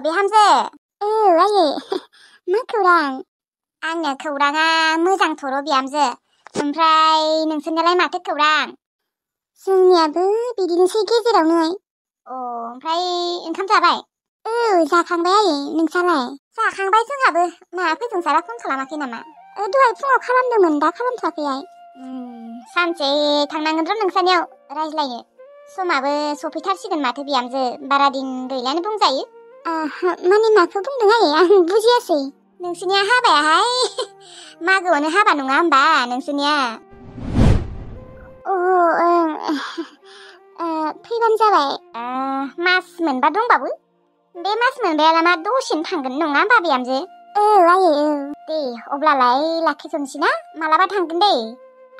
बिहामजो आयै मा खौरां आंनो खौराङा मोजांथ'र' बिहामजो ओमफ्राय नोंसोरनियालाय माथो खौरां जोंनियाबो बिदिनोसै गेजेरावनो ओमफ्राय ओंखाम जाबाय जाखांबाय आयै नोंसालाय जाखांबाय जोंहाबो मा फैजोंसारा फन खालामाखै नामा दहाय फुङाव खालामदोंमोन दा खालामथ'वाखै आइ सानसे थांनांगोन र' नोंसानियाव रायज्लायनो समाबो सफैथारसिगोन माथो बिहामजो बारा दिन गैलानो बुंजायो माने माखौ बुंदों आयै आं बुजियासै नोंसोरनिया हाबायाहाय मागोआवनो हाबा नङा होमबा नोंसोरनिया फैबानो जाबाय मास मोनबा दंबाबो बे मास मोनबायाला मा दसेनो थांगोन नङा होमबा बिहामजो आयै दे अब्लालाय लाखिथ'नोसै ना मालाबा थांगोन दे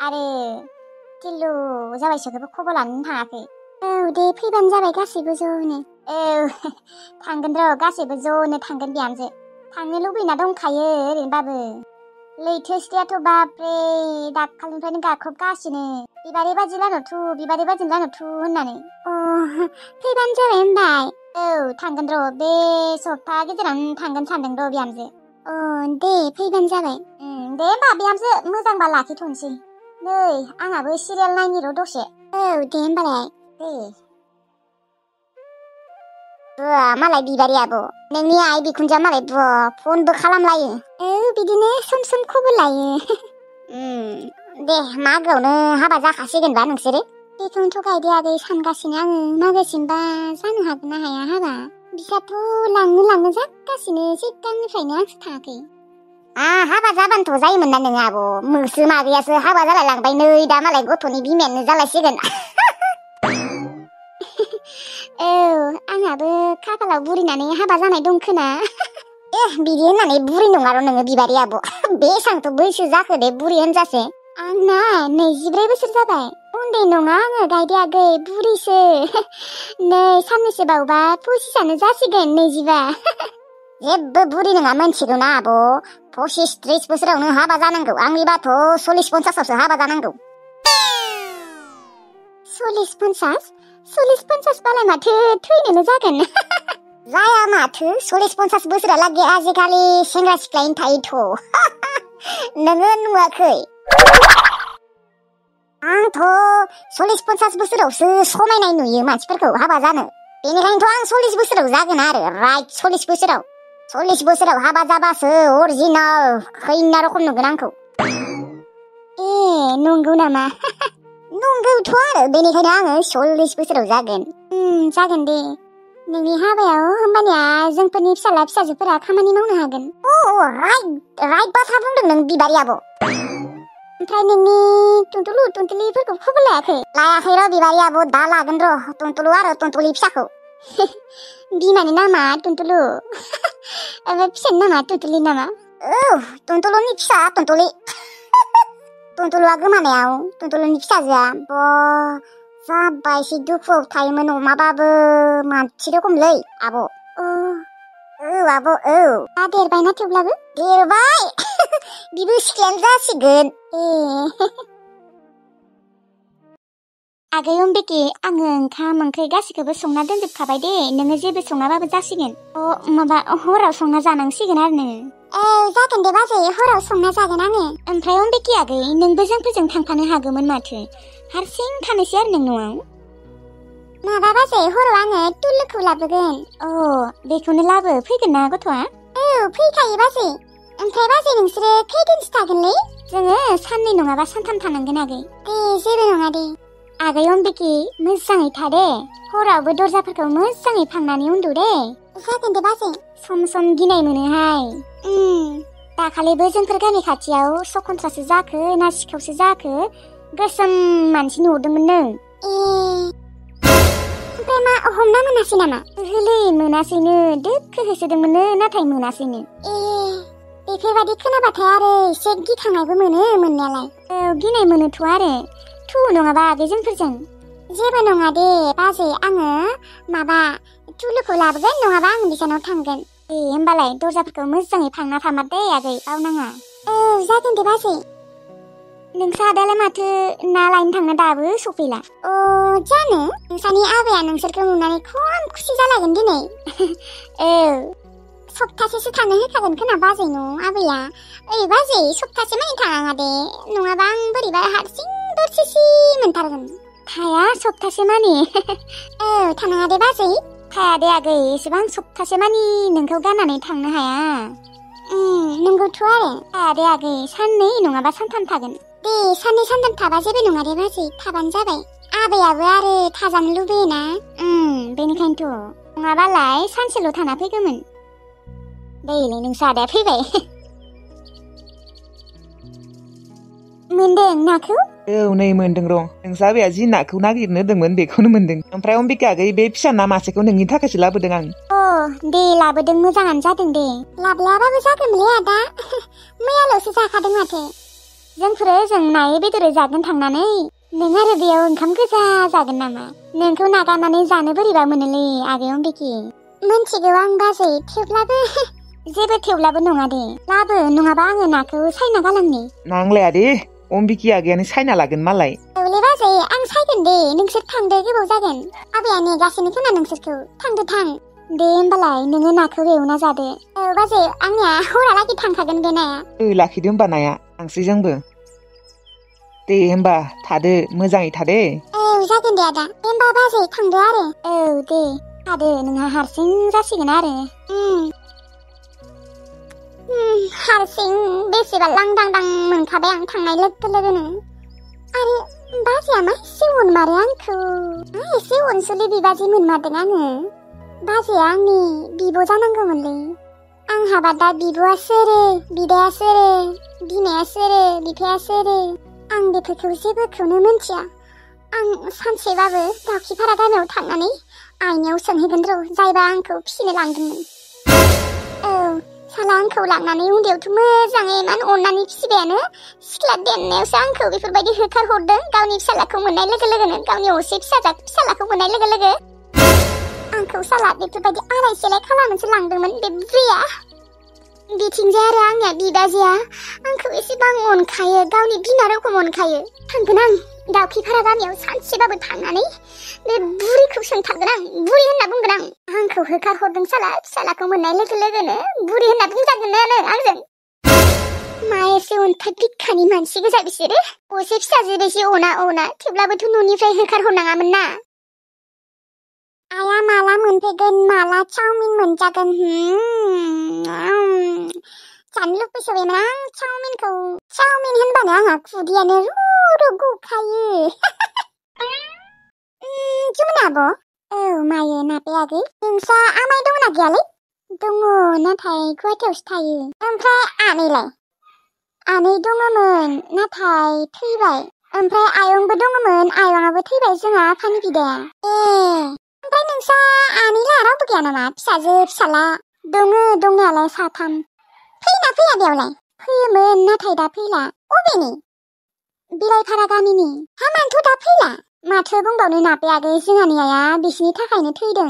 आरो टिल्लु जाबायसोखौबो खबर लानो थाङाखै दे फैबानो जाबाय गासैबो ज'नो थांगोन र' गासैबो ज'नो थांगोन बिहामजो थांनो लुबैना दंखायो ओरैनोबाबो लैथोसेयाथ' बाब्रे दाखालिनिफ्रायनो गाख्रबगासिनो बिबारै बाजि लानथु बिबारै बाजि लानथु होननानै फैबानो जाबाय होनबाय थांगोन र' बे सप्ता गेजेरावनो थांगोन सानदों र' बिहामजो दे फैबानो जाबाय दे होमबा बिहामजो मोजांबा लाखिथ'नोसै नै आंहाबो सिरियाल नायनि र' दसे दे होमबालाय मालाय बिबारि आब' नोंनि आइ बिखुनजोआ मालाय फनबो खालामलायो बिदिनो सम सम खबर लायो दे मागोआवनो हाबा जाखासिगोनबा नोंसोरो बेखौनोथ' गायदे आगै सानगासिनो आङो मागोसिमबा जानो हागोन ना हाया हाबा बिसाथ' लांनो जागासिनो सिगांनिफ्रायनो आंसो थाङाखै हाबा जाबानोथ' जायोमोन ना नोङो आब' मोसो मागैयासो हाबा जालाय लांबाय नै दा मालाय गथ'नि बिमायानो जालायसिगोन आंहाबो खाफालाव बुरिनानै हाबा जानाय दं खोना बिदि होननानै बुरि नङा र' नोङो बिबारि आब' बेसांथ' बैसो जाखो दे बुरि होनजासे आंना 24 बोसोर जाबाय उन्दै नङा आङो गायदे आगै बुरिसो नै साननैसो बावबा 25 जासिगोन 25 जेबो बुरि नङा मोनथिगौ ना आब' 25-30 बोसोरावनो हाबा जानांगौ आंनिबाथ' 40-50आवसो हाबा जानांगौ 40-50 बालाय माथो थैनोनो जागोन जाया माथो 40-50 बोसोरालागै आजिखालि सेंग्रा सिख्लायैनो थायोथ' नोङो नुवाखै आंथ' 40-50 बोसोरावसो समायनाय नुयो मानसिफोरखौ हाबा जानो बेनिखायनोथ' आं 40 बोसोराव जागोन आरो राइट 40 बोसोराव हाबा जाबासो अरिजिनाल खैना रखम नुगोन आंखौ नंगौ नामा नंगौथ' आरो बेनिखायनो आङो 40 बोसोराव जागोन जागोन दे नोंनि हाबायाव होमबानिया जोंफोरनि फिसाला फिसाजोफोरा खामानि मावनो हागोन राइट बाथ्रा बुंदों नों बिबारि आब' ओमफ्राय नोंनि टुनटुलिफोरखौ खबर लायाखै र' बिबारि आब' दा लागोन र' टुनटुलु आरो टुनटुलि फिसाखौ बिमानि नामा टुनटुलु फिसानि नामा टुनटुलि नामा टुनटुलुनि फिसा टुनटुलुआ गोमानायाव टुनटुलुनि फिसाजोआ जाबायसो दुखुआव थायोमोन अमाबाबो मानसि रखमलै आब' आब' दा देरबायना थेवब्लाबो देरबाय बिबो सिख्लायानो जासिगोन आगै अम्बिके आङो ओंखाम ओंख्रि गासिखौबो संना दोनजोबखाबाय दे नोङो जेबो सङाबाबो जासिगोन माबा हराव संना जानांसिगोन आरो नोङो जागोन दे बाजै हराव संना जागोन आङो ओमफ्राय अम्बिके आगै नोंबो जोंफोरजों थांफानो हागौमोन माथो हारसिं थानोसै आरो नों न'आव माबा बाजै हराव आङो टुल्लुखौ लाबोगोन बेखौनो लाबो फैगोन ना गथ'आ फैखायो बाजै ओमफ्राय बाजै नोंसोरो खैदिनसो थागोनलै जोङो साननै नङाबा सानथाम थानांगोन आगै दे जेबो नङा दे आगै अम्बिके मोजाङै था दे हरावबो दरजाफोरखौ मोजाङै फांनानै उन्दु दे जागोन दे बाजै सम सम गिनाय मोनोहाय दाखालिबो जोंफोर गामि खाथियाव सखन्थ्रासो जाखो ना सिखावसो जाखो गोसोम मानसि नुहरदोंमोन नों ओमफ्राय मा हमना मोनासै नामा ओहोलै मोनासैनो दोखो होसोदोंमोननो नाथाय मोनासैनो बेफोरबायदि खोनाबाथाय आरो एसे गिखांनायबो मोनो मोननायालाय गिनाय मोनोथ' आरो थु नङाबा आगै जोंफोरजों जेबो नङा दे बाजै आङो माबा टुल्लुखौ लाबोगोन नङाबा आं बिसानाव थांगोन होमबालाय दरजाफोरखौ मोजाङै फांना फामार दे आगै बावनाङा जागोन दे बाजै नोंसा आदालाय माथो ना लायनो थांनो दाबो सफैला? अ जानो नोंसानि आबाया नोंसोरखौ नुनानै खम खुसि जालायगोन दिनै। औ सप्तासेसो थानो होखागोन खोना बाजै न' आबैया। ओइ बाजै सप्तासे मानि थाङा दे, नङाबा आं बोरैबा हारसिं दरसेसि मोनथारगोन। थाया सप्तासे मानि। औ थानाङा दे बाजै। थाया दे आगै, एसेबां सप्तासे मानि नोंखौ गारनानै थांनो हाया। नंगौथ' आरो। थाया दे आगै, साननै नङाबा सानथाम थागोन। दे साननै सानथाम थाबा जेबो नङा दे बाजै, थाबानो जाबाय। आबैयाबो आरो थाजानो लुबैयोना। बेनिखायनोथ', नङाबालाय सानसेल' थाना फैगौमोन। दैलै नोंसा आदाया फैबाय। मोनदों नाखौ? औ नै मोनदों र'। नोंसा आबैया जि नाखौ नागिरनो होदोंमोन बेखौनो मोनदों। ओमफ्राय अम्बिका आगै, बे फिसा ना मासेखौ नोंनि थाखायसो लाबोदों आं। अ दे लाबोदों, मोजाङानो जादों दे। लाबोआबाबो जागोनलै आदा, मैयाल'सो जाखादों माथो। जोंफोरो ओजों नायै बेदरै जागोन थांनानै, नों आरो बेयाव ओंखाम गोजा जागोन नामा? नोंखौ नागारनानै जानो बोरैबा मोनोलै आगै अम्बिकी। मोनथिगौ आं बाजै, थेवब्लाबो जेबो थेवब्लाबो नङा दे, लाबो, नङाबा आङो नाखौ सायना गालांनि। नांलाया दे, अम्बिकी आगैयानो सायना लागोन मालाय। औलै बाजै, आं सायगोन दे, नोंसोर थांदो, गोबाव जागोन। आबैया नेगासिनो खोना नोंसोरखौ, थांदो थां। दे होमबालाय नोङो नाखौ एवना जादो। औ बाजै, आंनिया हरालागै थांखागोन बे नाया। लाखिदो होमबा नाया, थांसै जोंबो। दे होमबा थादो, मोजाङै थादे। औ जागोन दे आदा, दे होमबा बाजै थांदो आरो। औ दे थादो, नोंहा हारसिं जासिगोन आरो। हारसिं बेसेबा लांदांदां मोनखाबाय आं थांनाय लोगो लोगोनो। आरो बाजैया मा एसे अनमारो आंखौ, मा एसे अनसुलि बिबाजै मोनमारदों आङो। बाजैया आंनि बिब' जानांगौमोनलै। आंहाबा दा बिब'आ सोरो, बिदाया सोरो, बिमाया सोरो, बिफाया सोरो, आं बेफोरखौ जेबोखौनो मिन्थिया। आं सानसेबाबो दाउखिफारा गामियाव थांनानै आइनियाव सोंहैगोन र', जायबा आंखौ फिसिनो लांदोंमोन। औ साला आंखौ लांनानै उन्दैयावथ' मोजाङै इमान अननानै फिसिबायानो, सिख्ला देरनायावसो आंखौ बेफोरबायदि होखार हरदों। गावनि फिसालाखौ मोननाय लोगो लोगोनो, गावनि असे फिसालाखौ मोननाय लोगो लोगो आंखौ साला बेफोरबायदि आलाय सिलाय खालामनोसो लांदोंमोन बे बुरैया। बिथिंजाय आरो आंनिया बिबाजैया आंखौ एसेबां अनखायो, गावनि बिमा रखम अनखायो। थांगोन आं दाउखिफारा गामियाव सानसेबाबो थांनानै बे बुरिखौ सोंथारगोन आं, बुरि होनना बुंगोन आं। आंखौ होखार हरदों साला, फिसालाखौ मोननाय लोगो लोगोनो बुरि होनना बुंजागोन आंजों। मा एसे अन्थाइ बिखानि मानसि गोजा बिसोरो, असे फिसाजो बेसे अना, थेवब्लाबोथ' न'निफ्राय होखार हरनाङामोन ना। आया माला मोनफैगोन, माला चाउमिन मोनजागोन? जानो लुबैसोबायमोन आं चाउमिनखौ। चाउमिन होनबानो आंहा खुदैयानो रु गखायो। जुमुना आब'? औ मायो नाबे आगै? नोंसा आमाइ दंना गैयालै? दङ, नाथाय गुवाहाटियावसो थायो। ओमफ्राय आनैलाय? आनै दङमोन, नाथाय थैबाय। ओमफ्राय आयंबो दङमोन, आयंआबो थैबाय, जोंहा आफानि बिदाया। ओमफ्राय नोंसा आनैला रावबो गैया नामा, फिसाजो फिसाला? दङ दंनायालाय साथाम। फैयोना फैया बेयावलाय? फैयोमोन, नाथाय दा फैला। अबेनि? बिलाइफारा गामिनि। मानोथ' दा फैला? माथो बुंबावनो नाबे आगै, जोंहानि आइया बिसिनि थाखायनो थैदों।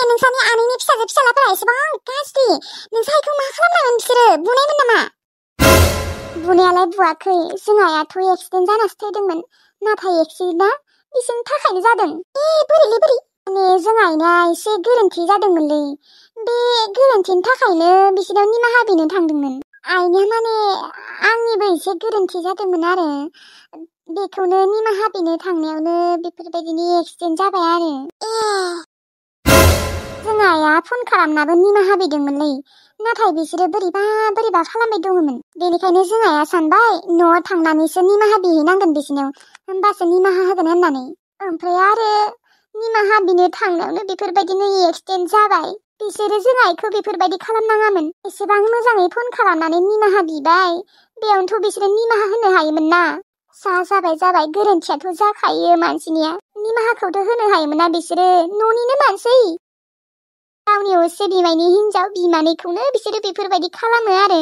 नोंसानि आनैनि फिसाजो फिसालाफोरा एसेबां गाज्रि, नोंसा आइखौ मा खालामनायमोन बिसोरो, बुनायमोन नामा? बुनायालाय बुवाखै, जोंहा आइयाथ' एक्सिडेन्ट जानासो थैदोंमोन। नाथाय एक्सिडेन्टआ बिसोरनि थाखायनो जादों। बोरैलै बोरै? माने जों आइना एसे गोरोन्थि जादोंमोनलै, बे गोरोन्थिनि थाखायनो बिसोरनाव निमाहा बिनो थांदोंमोन। आइनिया माने आंनिबो एसे गोरोन्थि जादोंमोन आरो, बेखौनो निमाहा बिनो थांनायावनो बेफोरबायदिनि एक्सिडेन्ट जाबाय आरो। जों आइया फन खालामनाबो निमाहा बिदोंमोनलै, नाथाय बिसोरो बोरैबा खालामबाय दङमोन। बेनिखायनो जों आइया सानबाय न'आव थांनानैसो निमाहा बिहैनांगोन बिसोरनाव, होमबासो निमाहा होगोन होननानै। ओमफ्राय आरो निमाहा बिनो थांनायावनो बेफोरबायदिनो एक्सिडेन्ट जाबाय। बिसोरो जों आइखौ बेफोरबायदि खालामनाङामोन। एसेबां मोजाङै फन खालामनानै निमाहा बिबाय, बेयावनोथ' बिसोरो निमाहा होनो हायोमोन ना। जाबाय, गोरोन्थियाथ' जाखायो मानसिनिया, निमाहाखौथ' होनो हायोमोन ना बिसोरो, न'निनो मानसि। गावनि असे बिमायनि हिनजाव बिमानैखौनो बिसोरो बेफोरबायदि खालामो आरो।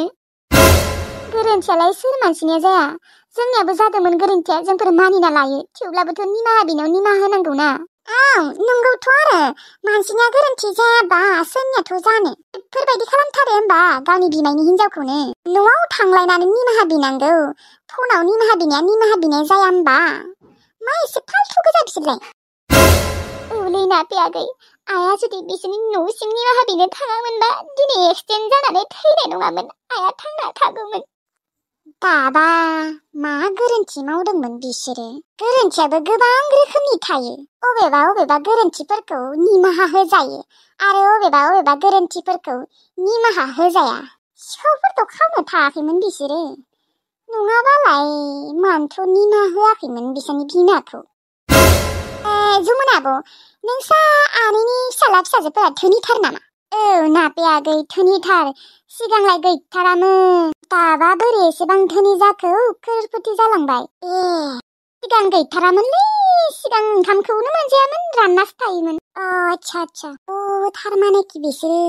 गोरोन्थियालाय सोर मानसिनिया जाया, जोंनियाबो जादोंमोन गोरोन्थिया, जोंफोर मानिना लायो, थेवब्लाबोथ' निमाहा बिनायाव निमाहा होनांगौ ना। नंगौथ' आरो मानसिना गोरोन्थि जायाबा सोरनियाथ' जानो बेफोरबायदि खालामथारो होमबा गावनि बिमायनि हिनजावखौनो न'आव थांलायनानै निमाहा बिनांगौ फनाव निमाहा बिनाया जाया होमबा मा एसे फालथु गोजा बिसोरलाय औलै नाथे आगै आइया जुदि बिसोरनि न'सिम निमाहा बिनो थाङामोनबा दिनै एक्सिडेन्ट जानानै थैनाय नङामोन आइया थांना थागौमोन दाबा मा गोरोन्थि मावदोंमोन बिसोरो गोरोन्थियाबो गोबां रोखोमनि थायो अबेबा गोरोन्थिफोरखौ निमाहा होजायो आरो अबेबा गोरोन्थिफोरखौ निमाहा होजाया सिखावफोरखौ खावनो थायाखैमोन बिसोरो नङाबालाय मानोथ' निमाहा होआखैमोन बिसोरनि बिमाखौ जुमुना आब' नोंसा आनैनि फिसाला फिसाजोफोरा धोनिथार नामा नाथे आगै धोनिथार सिगांलाय गैथारामोन दाबा बोरै एसेबां धोनि जाखो खोरफोथि जालांबाय सिगां गैथारामोनलै सिगां ओंखामखौनो मोनजायामोन राननासो थायोमोन आच्छा थारमाने कि बिसोरो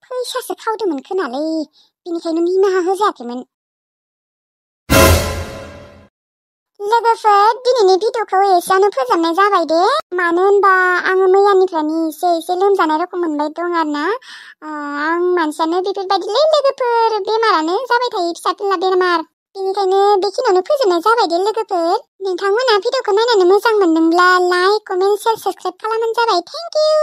फैसासो खावदोंमोन खोनालै बिनिखायनो निमाहा होजायाखैमोन लोगोफोर दिनैनि भिडिअखौ एसेयावनो फोजोबनाय जाबाय दे मानो होनबा आङो मैयानिफ्रायनो एसे लोमजानाय रखम मोनबाय दं आरोना आं मानसियानो बेफोरबायदिलै लोगोफोर बेमारानो जाबाय थायो फिसा फिला बेमार बेनिखायनो बेखिनियावनो फोजोबनाय जाबाय दे लोगोफोर नोंथांमोना भिडिअखौ नायनानै मोजां मोनदोंब्ला लाइक कमेन्ट शेयार साबस्क्राइब खालामबानो जाबाय थेंक इउ